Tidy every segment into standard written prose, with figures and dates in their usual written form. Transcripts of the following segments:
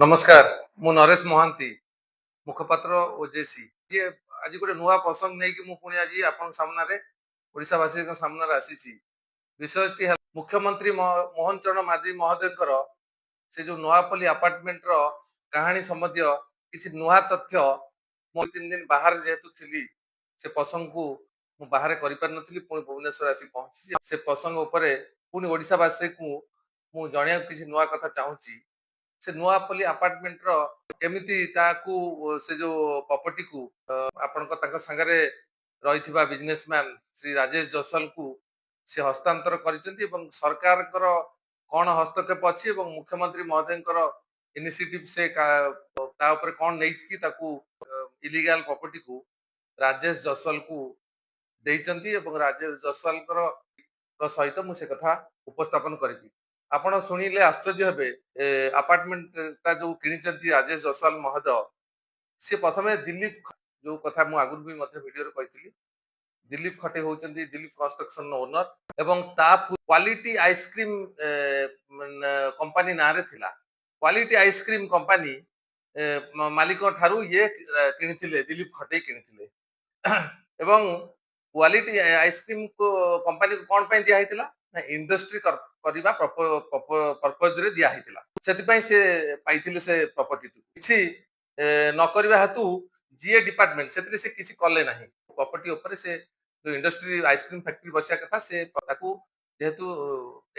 ନମସ୍କାର, ମୁଁ ନରେଶ ମହାନ୍ତି, ମୁଖପାତ୍ର ଓଜେସି। ଇଏ ଆଜି ଗୋଟେ ନୂଆ ପ୍ରସଙ୍ଗ ନେଇକି ମୁଁ ପୁଣି ଆଜି ଆପଣଙ୍କ ସାମ୍ନାରେ, ଓଡ଼ିଶାବାସୀଙ୍କ ସାମ୍ନାରେ ଆସିଛି। ବିଷୟଟି ହେଲା ମୁଖ୍ୟମନ୍ତ୍ରୀ ମୋହନ ଚରଣ ମାଝୀ ମହୋଦୟଙ୍କର ସେ ଯୋଉ ନୂଆପଲ୍ଲୀ ଆପାର୍ଟମେଣ୍ଟର କାହାଣୀ ସମ୍ବନ୍ଧୀୟ କିଛି ନୂଆ ତଥ୍ୟ। ମୁଁ 3 ଦିନ ବାହାରେ ଯେହେତୁ ଥିଲି, ସେ ପ୍ରସଙ୍ଗକୁ ମୁଁ ବାହାରେ କରିପାରିନଥିଲି। ପୁଣି ଭୁବନେଶ୍ୱର ଆସି ପହଞ୍ଚିଛି। ସେ ପ୍ରସଙ୍ଗ ଉପରେ ପୁଣି ଓଡ଼ିଶାବାସୀଙ୍କୁ ମୁଁ ଜଣେଇବାକୁ କିଛି ନୂଆ କଥା ଚାହୁଁଛି। ସେ ନୂଆପଲ୍ଲୀ ଆପାର୍ଟମେଣ୍ଟର କେମିତି ତାକୁ, ସେ ଯୋଉ ପ୍ରପର୍ଟିକୁ ଆପଣଙ୍କ ତାଙ୍କ ସାଙ୍ଗରେ ରହିଥିବା ବିଜନେସମ୍ୟାନ ଶ୍ରୀ ରାଜେଶ ଜସୱାଲଙ୍କୁ ସେ ହସ୍ତାନ୍ତର କରିଛନ୍ତି ଏବଂ ସରକାରଙ୍କର କଣ ହସ୍ତକ୍ଷେପ ଅଛି ଏବଂ ମୁଖ୍ୟମନ୍ତ୍ରୀ ମହୋଦୟଙ୍କର ଇନିସିଏଟିଭ ସେ ତା ଉପରେ କଣ ନେଇକି ତାକୁ ଇଲିଗାଲ ପ୍ରପର୍ଟିକୁ ରାଜେଶ ଜସୱାଲକୁ ଦେଇଛନ୍ତି ଏବଂ ରାଜେଶ ଜସୱାଲଙ୍କର ସହିତ ମୁଁ ସେ କଥା ଉପସ୍ଥାପନ କରିବି। ଆପଣ ଶୁଣିଲେ ଆଶ୍ଚର୍ଯ୍ୟ ହେବେ। ଆପାର୍ଟମେଣ୍ଟ ଟା ଯୋଉ କିଣିଛନ୍ତି ରାଜେଶ ଜସୱାଲ ମହୋଦୟ, ସେ ପ୍ରଥମେ ଦିଲ୍ଲୀପ, ଯୋଉ କଥା ମୁଁ ଆଗରୁ ବି ମଧ୍ୟ ଭିଡିଓରେ କହିଥିଲି, ଦିଲ୍ଲୀପ ଖଟେ ହଉଛନ୍ତି ଦିଲ୍ଲୀପ କନଷ୍ଟ୍ରକ୍ସନ ଓନର ଏବଂ ତା କ୍ୱାଲିଟି ଆଇସ୍କ୍ରିମ କମ୍ପାନୀ ନାଁରେ ଥିଲା। କ୍ୱାଲିଟି ଆଇସ୍କ୍ରିମ କମ୍ପାନୀ ମାଲିକ ଠାରୁ ଇଏ କିଣିଥିଲେ, ଦିଲ୍ଲୀପ ଖଟେଇ କିଣିଥିଲେ। ଏବଂ କ୍ୱାଲିଟି ଆଇସ୍କ୍ରିମ କମ୍ପାନୀକୁ କଣ ପାଇଁ ଦିଆ ହେଇଥିଲା ନା ଇଣ୍ଡଷ୍ଟ୍ରି କରିବା ପର୍ପଜରେ ଦିଆ ହେଇଥିଲା। ସେଥିପାଇଁ ସେ ପାଇଥିଲେ ସେ ପ୍ରପର୍ଟିକୁ। କିଛି ନ କରିବା ହେତୁ ଜିଏ ଡିପାର୍ଟମେଣ୍ଟ ସେଥିରେ ସେ କିଛି କଲେ ନାହିଁ। ପ୍ରପର୍ଟି ଉପରେ ସେ ଯୋଉ ଇଣ୍ଡଷ୍ଟ୍ରି, ଆଇସ୍କ୍ରିମ ଫ୍ୟାକ୍ଟ୍ରି ବସିବା କଥା, ସେ ତାକୁ ଯେହେତୁ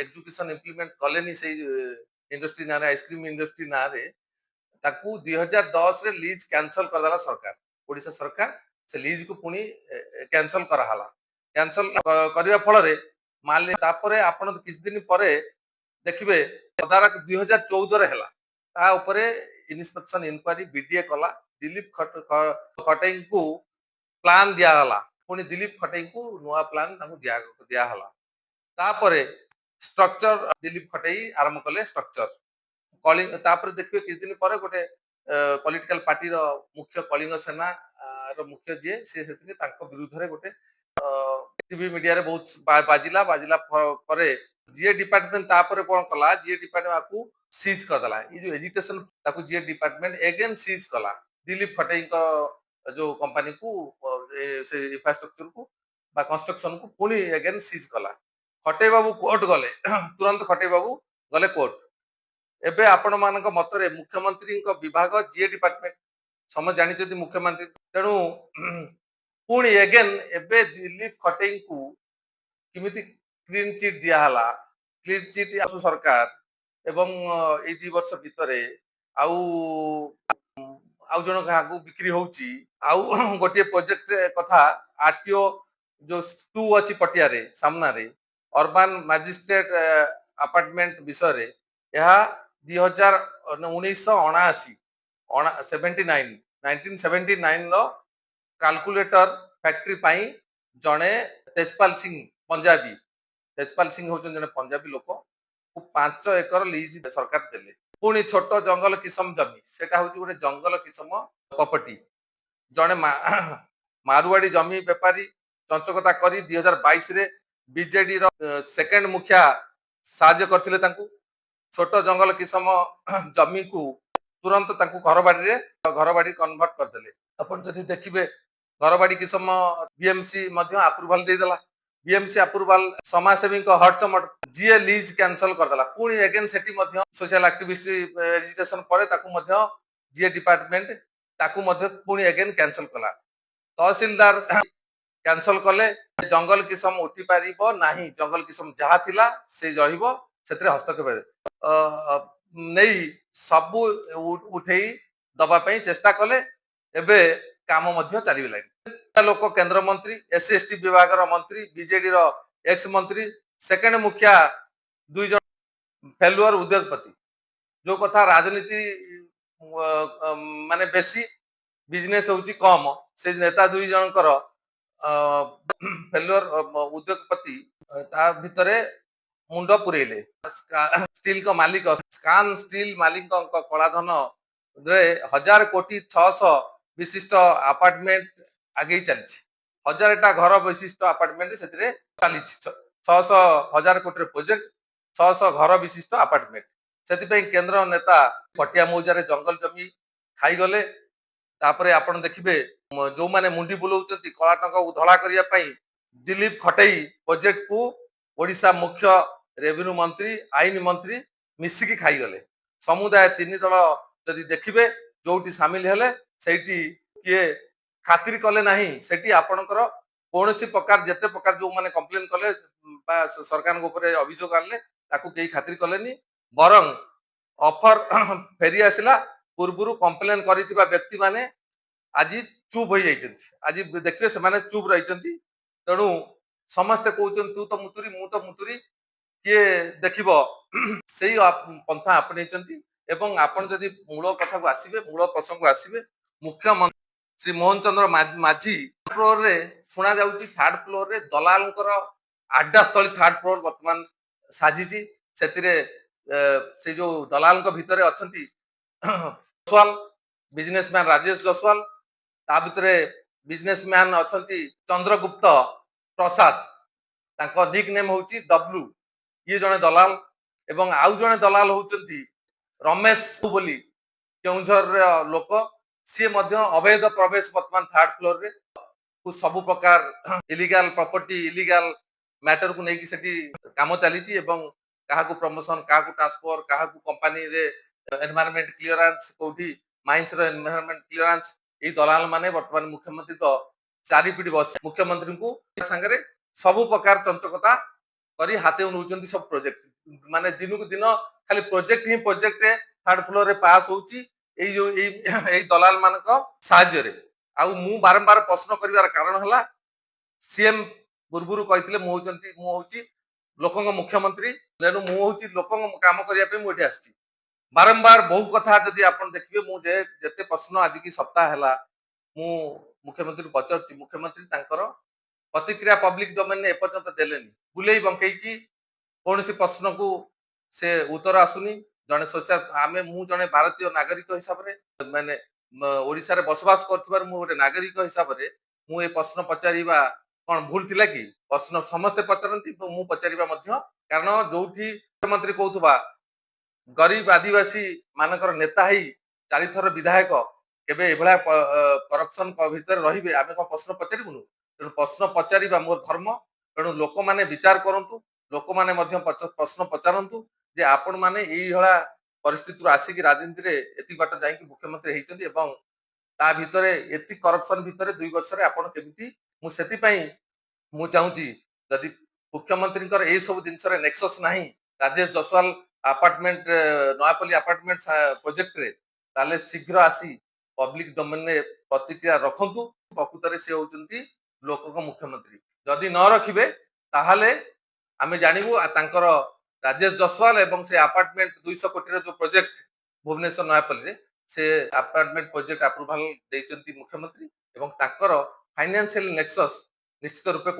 ଏକ୍ଜିକ୍ୟୁସନ ଇମ୍ପ୍ଲିମେଣ୍ଟ କଲେନି ସେଇ ଇଣ୍ଡଷ୍ଟ୍ରି ନାଁରେ, ଆଇସ୍କ୍ରିମ ଇଣ୍ଡଷ୍ଟ୍ରି ନାଁରେ, ତାକୁ 2010ରେ ଲିଜ୍ କ୍ୟାନସଲ କରିଦେଲା ସରକାର, ଓଡିଶା ସରକାର। ସେ ଲିଜକୁ ପୁଣି କ୍ୟାନସଲ କରାହେଲା। କ୍ୟାନସଲ କରିବା ଫଳରେ ମାଲି ତାପରେ ଆପଣ କିଛି ଦିନ ପରେ ଦେଖିବେ ତଦାରଖ 2014ରେ ହେଲା। ତା ଉପରେ ଇନ୍ସପେକ୍ସନ, ଇନକ୍ୱାରି ବିଡିଏ କଲା। ଦିଲ୍ଲୀପ ଖଟେଇଙ୍କୁ ପ୍ଲାନ ଦିଆଗଲା। ପୁଣି ଦିଲ୍ଲୀପ ଖଟେଇଙ୍କୁ ନୂଆ ପ୍ଲାନ ତାଙ୍କୁ ଦିଆହେଲା। ତାପରେ ଷ୍ଟ୍ରକ୍ଚର ଦିଲ୍ଲୀପ ଖଟେଇ ଆରମ୍ଭ କଲେ ଷ୍ଟ୍ରକ୍ଚର କଳିଙ୍ଗ। ତାପରେ ଦେଖିବେ କିଛି ଦିନ ପରେ ଗୋଟେ ପଲିଟିକାଲ ପାର୍ଟିର ମୁଖ୍ୟ, କଳିଙ୍ଗ ସେନା ର ମୁଖ୍ୟ ଯିଏ, ସେ ସେଥିରେ ତାଙ୍କ ବିରୁଦ୍ଧରେ ଗୋଟେ ଟିଭି ମିଡିଆରେ ବହୁତ ବାଜିଲା। ବାଜିଲା ପରେ ଜିଏ ଡିପାର୍ଟମେଣ୍ଟ ତାପରେ କଣ କଲା? ଜିଏ ଡିପାର୍ଟମେଣ୍ଟ ଆକୁ ସିଜ୍ କରିଦେଲା। ଏଇ ଯୋଉ ଏଜିଟେସନ, ତାକୁ ଜିଏ ଡିପାର୍ଟମେଣ୍ଟ ଏଗେନ ସିଜ୍ କଲା। ଦିଲ୍ଲୀପ ଖଟେଇଙ୍କ ଯୋଉ କମ୍ପାନୀକୁ, ସେ ଇନଫ୍ରାଷ୍ଟ୍ରକ୍ଚରକୁ ବା କନଷ୍ଟ୍ରକ୍ସନକୁ ପୁଣି ଏଗେନ ସିଜ୍ କଲା। ଖଟେଇ ବାବୁ କୋର୍ଟ ଗଲେ। ତୁରନ୍ତ ଖଟେଇ ବାବୁ ଗଲେ କୋର୍ଟ। ଏବେ ଆପଣ ମାନଙ୍କ ମତରେ ମୁଖ୍ୟମନ୍ତ୍ରୀଙ୍କ ବିଭାଗ ଜିଏ ଡିପାର୍ଟମେଣ୍ଟ, ସମସ୍ତେ ଜାଣିଛନ୍ତି ମୁଖ୍ୟମନ୍ତ୍ରୀ। ତେଣୁ ପୁଣି ଏଗେନ ଏବେ ଦିଲ୍ଲୀପ ଖଟେଇଙ୍କୁ କେମିତି କ୍ଲିନ ଚିଟ୍ ଦିଆହେଲା? କ୍ଲିନ ଚିଟ୍ ଆସୁ ସରକାର ଏବଂ ଏଇ 2 ବର୍ଷ ଭିତରେ ଆଉ ଆଉ ଜଣ କାହାକୁ ବିକ୍ରି ହଉଛି। ଆଉ ଗୋଟିଏ ପ୍ରୋଜେକ୍ଟ କଥା, ଆରଟିଓ ଯୋଉ ଟୁ ଅଛି ପଟିଆରେ ସାମ୍ନାରେ, ଅର୍ବାନ ମାଜିଷ୍ଟ୍ରେଟ ଆପାର୍ଟମେଣ୍ଟ ବିଷୟରେ, ଏହା 2000 1979 ଅଣା 79, 1979 ର କାଲକୁଲେଟର ଫ୍ୟାକ୍ଟ୍ରି ପାଇଁ ଜଣେ ତେଜପାଲ ସିଂ ପଞ୍ଜାବୀ, ତେଜପାଲ ସିଂ ହଉଛନ୍ତି ଜଣେ ପଞ୍ଜାବୀ ଲୋକ, 5 ଏକର ଲିଜ ସରକାର ଦେଲେ। ପୁଣି ଛୋଟ ଜଙ୍ଗଲ କିସମ ଜମି, ସେଟା ହଉଛି ଗୋଟେ ଜଙ୍ଗଲ କିସମ ପ୍ରପର୍ଟି। ଜଣେ ମାରୁଆଡି ଜମି ବେପାରୀ ଚଞ୍ଚକତା କରି 2022ରେ ବିଜେଡି ର ସେକେଣ୍ଡ ମୁଖିଆ ସାହାଯ୍ୟ କରିଥିଲେ ତାଙ୍କୁ। ଛୋଟ ଜଙ୍ଗଲ କିସମ ଜମିକୁ ତୁରନ୍ତ ତାଙ୍କୁ ଘରବାଡିରେ, ଘରବାଡି କନଭର୍ଟ କରିଦେଲେ। ଆପଣ ଯଦି ଦେଖିବେ, ଘରବାଡି କିସମ ବିଏମସି ମଧ୍ୟ ଆପ୍ରୁଭାଲ ଦେଇଦେଲା। ବିଏମସି ଆପ୍ରୁଭାଲ, ସମାଜସେବୀଙ୍କ ହଟଚମଟ, ଯିଏ ଲିଜ କ୍ୟାନସଲ କରିଦେଲା। ପୁଣି ଏଗେନ ସେଠି ମଧ୍ୟ ସୋସିଆଲ ଆକ୍ଟିଭିଷ୍ଟ ଏଜିଟେସନ ପରେ ତାକୁ ମଧ୍ୟ ଜିଏ ଡିପାର୍ଟମେଣ୍ଟ ତାକୁ ମଧ୍ୟ ପୁଣି ଏଗେନ କ୍ୟାନସଲ କଲା। ତହସିଲଦାର କ୍ୟାନସଲ କଲେ, ଜଙ୍ଗଲ କିସମ ଉଠି ପାରିବ ନାହିଁ, ଜଙ୍ଗଲ କିସମ ଯାହା ଥିଲା ସେ ରହିବ, ସେଥିରେ ହସ୍ତକ୍ଷେପ ନେଇ ସବୁ ଉଠେଇ ଦବା ପାଇଁ ଚେଷ୍ଟା କଲେ। ଏବେ କାମ ମଧ୍ୟ ଚାଲିଗଲାଣି। ଲୋକ କେନ୍ଦ୍ରମନ୍ତ୍ରୀ, ଏସସି ଏସଟି ବିଭାଗର ମନ୍ତ୍ରୀ, ବିଜେଡିର ଏକ୍ସ ମନ୍ତ୍ରୀ, ସେକେଣ୍ଡ ମୁଖିଆ, ଦୁଇ ଜଣ ଫେଲୁଅର ଉଦ୍ୟୋଗପତି। ଯୋଉ କଥା ରାଜନୀତି ମାନେ ବେଶୀ, ବିଜନେସ ହଉଛି କମ, ସେ ନେତା ଦୁଇ ଜଣଙ୍କର ଫେଲୁଅର ଉଦ୍ୟୋଗପତି ତା ଭିତରେ ମୁଣ୍ଡ ପୁରେଇଲେ। ଷ୍ଟିଲଙ୍କ ମାଲିକ, ସ୍କାନ ଷ୍ଟିଲ ମାଲିକଙ୍କ କଳାଧନ ରେ 1000 କୋଟି 600 ବିଶିଷ୍ଟ ଆପାର୍ଟମେଣ୍ଟ ଆଗେଇ ଚାଲିଛି। 1000ଟା ଘର ବିଶିଷ୍ଟ ଆପାର୍ଟମେଣ୍ଟ ସେଥିରେ ଚାଲିଛି। 600, 1000 କୋଟିର ପ୍ରୋଜେକ୍ଟ, 600 ଘର ବିଶିଷ୍ଟ ଆପାର୍ଟମେଣ୍ଟ। ସେଥିପାଇଁ କେନ୍ଦ୍ର ନେତା ପଟିଆ ମୌଜାରେ ଜଙ୍ଗଲ ଜମି ଖାଇଗଲେ। ତାପରେ ଆପଣ ଦେଖିବେ, ଯୋଉମାନେ ମୁଣ୍ଡି ବୁଲଉଛନ୍ତି କଳା ଟଙ୍କାକୁ ଧଳା କରିବା ପାଇଁ, ଦିଲ୍ଲୀପ ଖଟେଇ ପ୍ରୋଜେକ୍ଟକୁ ଓଡ଼ିଶା ମୁଖ୍ୟ ରେଭିନ୍ୟୁ ମନ୍ତ୍ରୀ, ଆଇନ ମନ୍ତ୍ରୀ ମିଶିକି ଖାଇଗଲେ। ସମୁଦାୟ ତିନି ଦଳ ଯଦି ଦେଖିବେ, ଯୋଉଠି ସାମିଲ ହେଲେ ସେଇଠି କିଏ ଖାତିର କଲେ ନାହିଁ। ସେଠି ଆପଣଙ୍କର କୌଣସି ପ୍ରକାର, ଯେତେ ପ୍ରକାର ଯୋଉମାନେ କମ୍ପ୍ଲେନ କଲେ ବା ସରକାରଙ୍କ ଉପରେ ଅଭିଯୋଗ ଆଣିଲେ, ତାକୁ କେହି ଖାତିର କଲେନି। ବରଂ ଅଫର ଫେରି ଆସିଲା। ପୂର୍ବରୁ କମ୍ପ୍ଲେନ କରିଥିବା ବ୍ୟକ୍ତିମାନେ ଆଜି ଚୁପ୍ ହୋଇଯାଇଛନ୍ତି। ଆଜି ଦେଖିବେ ସେମାନେ ଚୁପ୍ ରହିଛନ୍ତି। ତେଣୁ ସମସ୍ତେ କହୁଛନ୍ତି, ତୁ ତ ମୁତୁରି, ମୁଁ ତ ମୁତୁରି, କିଏ ଦେଖିବ, ସେଇ ପନ୍ଥା ଆପଣେଇଛନ୍ତି। ଏବଂ ଆପଣ ଯଦି ମୂଳ କଥାକୁ ଆସିବେ, ମୂଳ ପ୍ରସଙ୍ଗକୁ ଆସିବେ, ମୁଖ୍ୟମନ୍ତ୍ରୀ ଶ୍ରୀ ମୋହନ ଚନ୍ଦ୍ର ମାଝୀ ଫ୍ଲୋରରେ ଶୁଣାଯାଉଛି, ଥାର୍ଡ ଫ୍ଲୋରରେ ଦଲାଲଙ୍କର ଆଡ୍ଡାସ୍ଥଳୀ ଥାର୍ଡ ଫ୍ଲୋର ବର୍ତ୍ତମାନ ସାଜିଛି। ସେଥିରେ ସେ ଯୋଉ ଦଲାଲଙ୍କ ଭିତରେ ଅଛନ୍ତି ଜସୱାଲ, ବିଜନେସମ୍ୟାନ ରାଜେଶ ଜସୱାଲ, ତା ଭିତରେ ବିଜନେସମ୍ୟାନ ଅଛନ୍ତି ଚନ୍ଦ୍ରଗୁପ୍ତ ପ୍ରସାଦ, ତାଙ୍କ ନିକ୍ ନେମ୍ ହଉଛି ଡବ୍ଲୁ, ଇଏ ଜଣେ ଦଲାଲ। ଏବଂ ଆଉ ଜଣେ ଦଲାଲ ହଉଛନ୍ତି ରମେଶ ବୋଲି କେଉଁଝରର ଲୋକ, ସିଏ ମଧ୍ୟ ଅବୈଧ ପ୍ରବେଶ ବର୍ତ୍ତମାନ ଥାର୍ଡ ଫ୍ଲୋରରେ। ସବୁ ପ୍ରକାର ଇଲିଗାଲ ପ୍ରପର୍ଟି, ଇଲିଗାଲ ମ୍ୟାଟରକୁ ନେଇକି ସେଠି କାମ ଚାଲିଛି ଏବଂ କାହାକୁ ପ୍ରମୋସନ, କାହାକୁ ଟ୍ରାନ୍ସଫର, କାହାକୁ କମ୍ପାନୀରେ ଏନଭାରମେଣ୍ଟ କ୍ଲିୟରାନ୍ସ, କୋଉଠି ମାଇନ୍ସର ଏନଭାରମେଣ୍ଟ କ୍ଲିୟରାନ୍ସ, ଏଇ ଦଲାଲ ମାନେ ବର୍ତ୍ତମାନ ମୁଖ୍ୟମନ୍ତ୍ରୀଙ୍କ ଚାରିପିଠି ବସି ମୁଖ୍ୟମନ୍ତ୍ରୀଙ୍କୁ ସାଙ୍ଗରେ ସବୁ ପ୍ରକାର ଚଞ୍ଚକତା କରି ହାତେଇ ନେଉଛନ୍ତି ସବୁ ପ୍ରୋଜେକ୍ଟ। ମାନେ ଦିନକୁ ଦିନ ଖାଲି ପ୍ରୋଜେକ୍ଟ ହିଁ ପ୍ରୋଜେକ୍ଟ ଥାର୍ଡ ଫ୍ଲୋରରେ ପାସ୍ ହଉଛି ଏଇ ଯୋଉ ଏଇ ଦଲାଲ ମାନଙ୍କ ସାହାଯ୍ୟରେ। ଆଉ ମୁଁ ବାରମ୍ବାର ପ୍ରଶ୍ନ କରିବାର କାରଣ ହେଲା, ସିଏମ ପୂର୍ବରୁ କହିଥିଲେ, ମୁଁ ହଉଛି ଲୋକଙ୍କ ମୁଖ୍ୟମନ୍ତ୍ରୀ, ତେଣୁ ମୁଁ ହଉଛି ଲୋକଙ୍କ କାମ କରିବା ପାଇଁ ମୁଁ ଏଠି ଆସିଛି। ବାରମ୍ବାର ବହୁ କଥା ଯଦି ଆପଣ ଦେଖିବେ, ମୁଁ ଯେ ଯେତେ ପ୍ରଶ୍ନ ଆଜିକି ସପ୍ତାହ ହେଲା ମୁଁ ମୁଖ୍ୟମନ୍ତ୍ରୀଙ୍କୁ ପଚାରୁଛି, ମୁଖ୍ୟମନ୍ତ୍ରୀ ତାଙ୍କର ପ୍ରତିକ୍ରିୟା ପବ୍ଲିକ ଡୋମେନରେ ଏପର୍ଯ୍ୟନ୍ତ ଦେଲେନି। ବୁଲେଇ ବଙ୍କେଇକି କୌଣସି ପ୍ରଶ୍ନକୁ ସେ ଉତ୍ତର ଆସୁନି। ଜଣେ ସୋସିଆଲ ଆମେ ମୁଁ ଜଣେ ଭାରତୀୟ ନାଗରିକ ହିସାବରେ, ମାନେ ଓଡ଼ିଶାରେ ବସବାସ କରୁଥିବାରୁ ମୁଁ ଗୋଟେ ନାଗରିକ ହିସାବରେ ମୁଁ ଏ ପ୍ରଶ୍ନ ପଚାରିବା କଣ ଭୁଲ ଥିଲା କି? ପ୍ରଶ୍ନ ସମସ୍ତେ ପଚାରନ୍ତି ଏବଂ ମୁଁ ପଚାରିବା ମଧ୍ୟ, କାରଣ ଯୋଉଠି ମୁଖ୍ୟମନ୍ତ୍ରୀ କହୁଥିବା ଗରିବ ଆଦିବାସୀ ମାନଙ୍କର ନେତା ହେଇ ଚାରିଥର ବିଧାୟକ କେବେ ଏଭଳିଆ କରପସନ ଭିତରେ ରହିବେ, ଆମେ କଣ ପ୍ରଶ୍ନ ପଚାରିବୁନୁ? ତେଣୁ ପ୍ରଶ୍ନ ପଚାରିବା ମୋର ଧର୍ମ। ତେଣୁ ଲୋକମାନେ ବିଚାର କରନ୍ତୁ, ଲୋକମାନେ ମଧ୍ୟ ପ୍ରଶ୍ନ ପଚାରନ୍ତୁ ଯେ ଆପଣମାନେ ଏଇଭଳିଆ ପରିସ୍ଥିତିରୁ ଆସିକି ରାଜନୀତିରେ ଏତିକି ବାଟ ଯାଇକି ମୁଖ୍ୟମନ୍ତ୍ରୀ ହେଇଛନ୍ତି ଏବଂ ତା ଭିତରେ ଏତିକି କରପସନ ଭିତରେ 2 ବର୍ଷରେ ଆପଣ କେମିତି? ମୁଁ ସେଥିପାଇଁ ମୁଁ ଚାହୁଁଛି, ଯଦି ମୁଖ୍ୟମନ୍ତ୍ରୀଙ୍କର ଏଇ ସବୁ ଜିନିଷରେ ନେକ୍ସସ୍ ନାହିଁ ରାଜେଶ ଜସୱାଲ ଆପାର୍ଟମେଣ୍ଟ, ନୟାପଲ୍ଲୀ ଆପାର୍ଟମେଣ୍ଟ ପ୍ରୋଜେକ୍ଟରେ, ତାହେଲେ ଶୀଘ୍ର ଆସି ପବ୍ଲିକ ଡୋମେନରେ ପ୍ରତିକ୍ରିୟା ରଖନ୍ତୁ। ପ୍ରକୃତରେ ସେ ହଉଛନ୍ତି ଲୋକଙ୍କ ମୁଖ୍ୟମନ୍ତ୍ରୀ। ଯଦି ନ ରଖିବେ, ତାହେଲେ ଆମେ ଜାଣିବୁ ତାଙ୍କର ରାଜେଶ ଜସୱାଲ ଏବଂ ସେ ଆପାର୍ଟମେଣ୍ଟ 200 କୋଟିର ଯୋଉ ପ୍ରୋଜେକ୍ଟ ଭୁବନେଶ୍ୱର ନୟାପଲ୍ଲୀରେ, ସେ ଆପାର୍ଟମେଣ୍ଟ ପ୍ରୋଜେକ୍ଟ ଆପ୍ରୁଭାଲ ଦେଇଛନ୍ତି ମୁଖ୍ୟମନ୍ତ୍ରୀ ଏବଂ ତାଙ୍କର ଫାଇନାନ୍ସିଆଲ ନେକ୍ସସ୍ ନିଶ୍ଚିତ ରୂପେ